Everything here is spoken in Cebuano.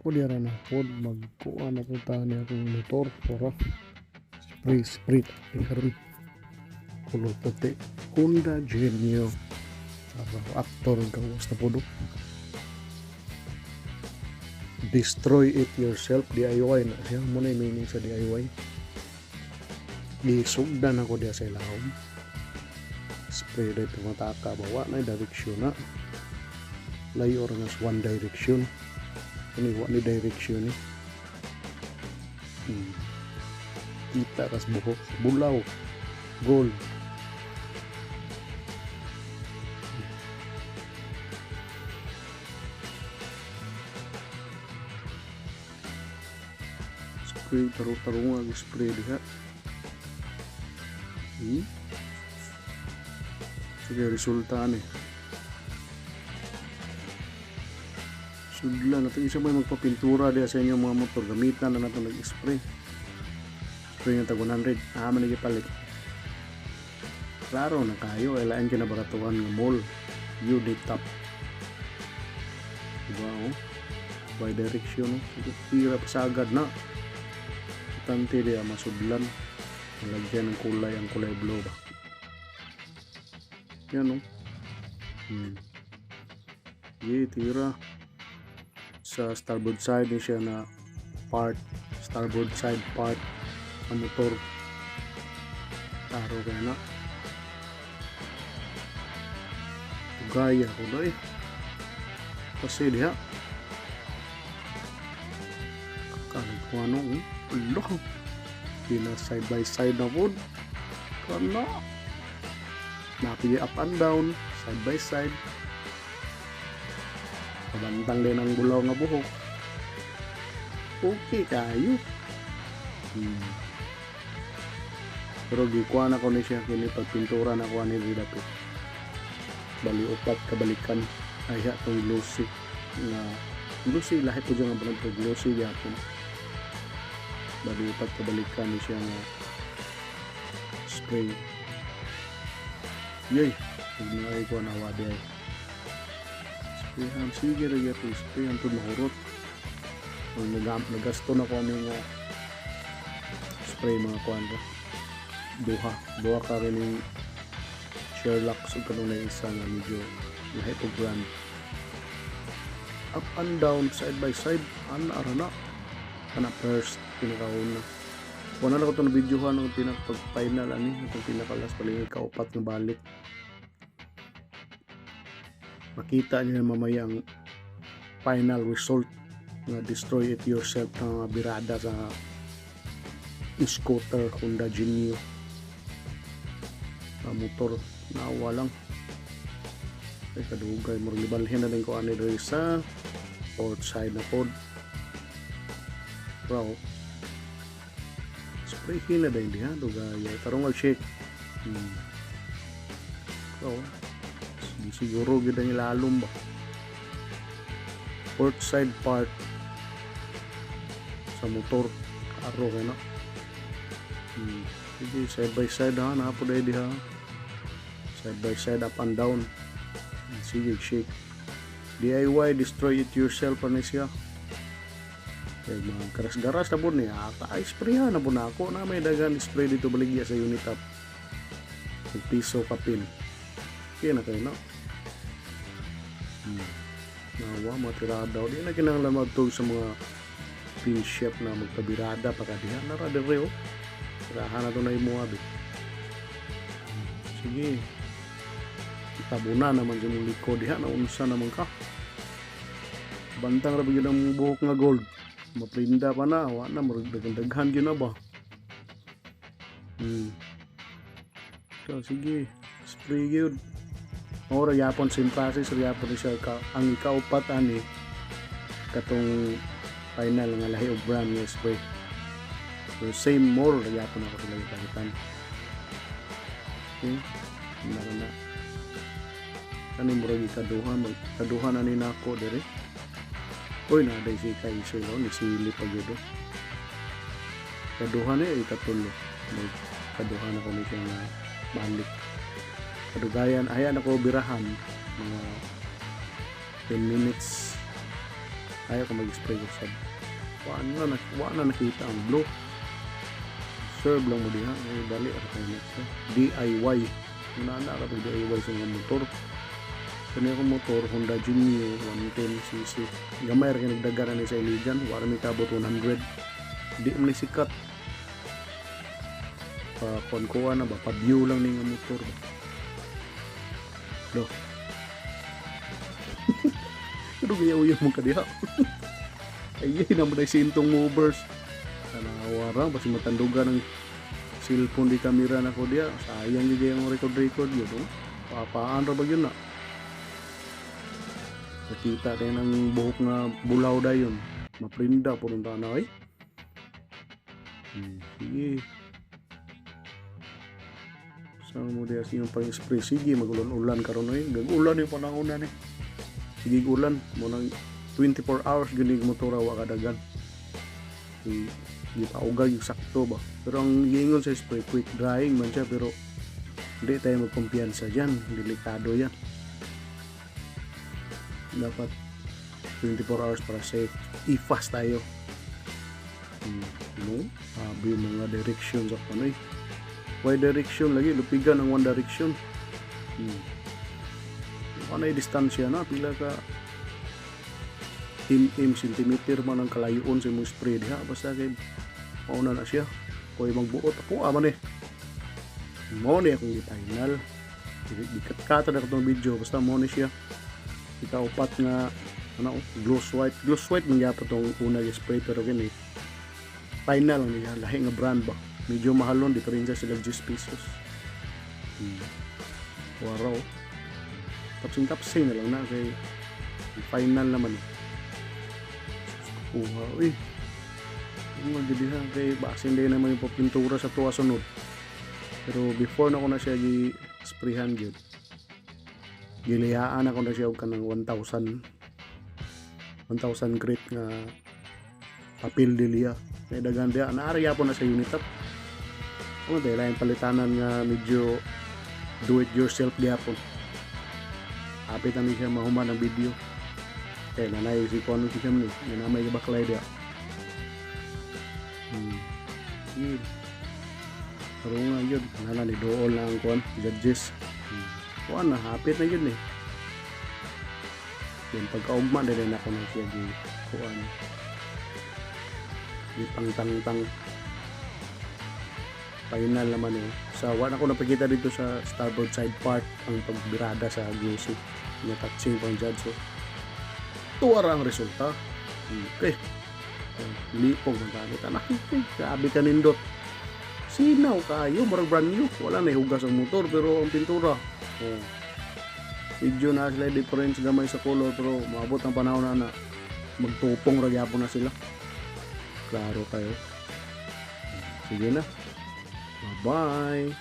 Ako dira na pod magkuan na po ta ni akong motor para spray spray ni karon kulor puti Honda Genio para aktor gawas na po do. Destroy it yourself, DIY na siya mo na yung meaning sa DIY. Gisugdan ako diya sa ilawom, spray dahil pumataka ba wa na direksyon na layo ra nga sa one direction. Kani wa ni direction ni. Kita kas buhok bulaw gold. Spray taro-taro nga spray diha. Sige, resulta ni. Sudlan natin isa may magpapintura diha sa inyong mga motor, gamitan na nato nag-spray. Spray nga tag 100, ah man palit. Klaro na kayo, ay lain kinabaratuan nga mall, UD top. Diba oh? By direction oh. Sige, tira pa sa agad na. Tante diha masudlan. Malagyan ng kulay ang kulay blue ba. Yan oh. Sige, tira. Sa starboard side ni siya na part, starboard side part ang motor. Taro kaya na. Gaya ko na eh. Kasi diha. Kakanag ko ano eh. Alo. Pina side by side na po. Kana. Napili up and down, side by side. Kabantang din ang bulaw nga buhok. Okay kayo. Pero gikuha na ko ni siya kini pagpintura na ko ani dapit. Bali upat kabalikan ay tong glossy nga glossy lahi po dyan nga brand pero glossy gyapon. Bali upat kabalikan ni siya nga spray. Yay, pag naay ko na wadi ay. Sprayhan, sige ra gyapon sprayan to mahurot. O, nagasto na ko ani nga spray mga kuan ra. Duha, duha ka rin yung Sherlock ug kanang isa nga medyo lahi og brand. Up and down, side by side, ana ra na. Kana first pinakauna. Wala na ko itong videohan ang pinakapag-final ani, itong pinakalas paling ikaupat nga balik. Makita niyo mamaya ang final result nga destroy it yourself na birada sa scooter Honda Genio. Sa motor naawa lang. Ay kadugay murag nibalhin na din ko ani diri sa port side na pod. Wow. Spray na din diha dugay tarong check. So, di siguro gid ang ilalom ba. Port side part sa motor aro kay na. Sige, side by side ha, na po diha. Side by side, up and down. Sige, shake. DIY, destroy it yourself ano siya. Kaya mga garas-garas na po niya, ay sprayan na po na ako na may dagan spray dito baligya sa unit up. Piso kapin. Kaya na kayo na. Nawa, matirada. Di na kinahanglan magtug sa mga pin chef na magpabirada pa ka diha. Nara dire oh. Tirahan na to na imo abi. Sige. Itabuna naman sa mong likod diha na unsa naman ka. Bantang ra gyud ang buhok nga gold. Maprinda pa na, wa na murag daghan gyud na ba. So, sige, spray gyud. Mao ra yapon same process ra yapon ni siya ka ang ikaupat ani katong final nga lahi og brand nga spray. So same more ra yapon ako sila gipalitan. Okay. Na na. Kani murag ikaduha, magkaduha na ni nako diri. Uy, na day si Kaiso no, ni sili pa gyud. Kaduha ni ikatulo. Magkaduha na ko ni siya nga balik. Kadugayan, ayan ako birahan mga 10 minutes. Ayaw ko mag-spray usab. Wa na nakita ang blue. Serve lang mo diha. Ay, dali ra kayo na siya. DIY. Una na ka pag DIY sa mga motor. Kani akong motor, Honda Junior 110 cc. Gamay ra kay nagdagan ani sa Iligan, wa ra mi kabot 100. Di man ni sikat. Pa kuan kuan na ba, pa view lang ni nga motor ba. Do. Pero kaya uyo mo ka diha. Ay, naman ay sintong movers. Tanawa ra, basi matandugan ang cellphone di kamera na ko diha. Sayang gyud ang record-record yun. Oh. Papaan ra ba yun na? Nakita din ang buhok nga bulaw dayon. Maprinda po nung na ay. Sige. Saan mo diha siyang pang-spray? Sige, magulan-ulan karon ay. Gag-ulan yung panahon na ni. Sige, ulan. Mo nang 24 hours gani motora wa kadagan. Di di pa ugag yung sakto ba. Pero ang giingon sa spray, quick drying man siya, pero hindi tayo magkumpiyansa dyan. Delikado yan. Dapat 24 hours para safe. I-fast tayo. No? Sabi yung mga direction sa panoy. Why direction lagi? Lupigan ang one direction. Ano yung distansya na? Pila ka centimeter man ang kalayoon sa imong spray diha. Basta kay mauna na siya. Kung magbuot ako, aman eh. Mo ni akong gi-final. Gikat-kata na itong video. Basta mo ni siya. Ikaupat nga ano, gloss white. Gloss white man gyapon tong una spray, pero gini final lang niya, lahi nga brand ba. Medyo mahalon, diferensya sila 10 pesos. Waraw. Tapsing-tapsing na lang na kay final naman eh. Kuha, uy. Yung magdidiha kay basin din naman yung pintura sa tuwa sunod. Pero before na ko na siya gi-sprayhan gyud. Gilihaan ako na siya og kanang 1,000 1,000 grit nga papel diliya. Kay daghan diha, naari po na sa unit up. Ano tayo lain palitanan nga medyo do it yourself gyapon. Apit na ni siya mahuman ang video. Kay nanay si kono si siya ni, na may baklay diha. Yun. Pero nga yun, nana ni dool na ang kuan, judges. Kuan na, hapit na yun eh. Yun, pagkaugma din ako na siya di kuan. Di pang tang tang final naman eh. Sa wala ko napakita dito sa starboard side part ang pagbirada sa glossy. Nga touching pang judge. So, tuwa ra ang resulta. Okay. Lipong man tani tanak. Grabe ka nindot. Sinaw kayo, murag brand new. Wala na hugas ang motor pero ang pintura. Oh. Medyo na sila difference gamay sa color, pero maabot ang panahon na na magtupong ra gyapon na sila. Klaro kayo. Sige na. Bye-bye.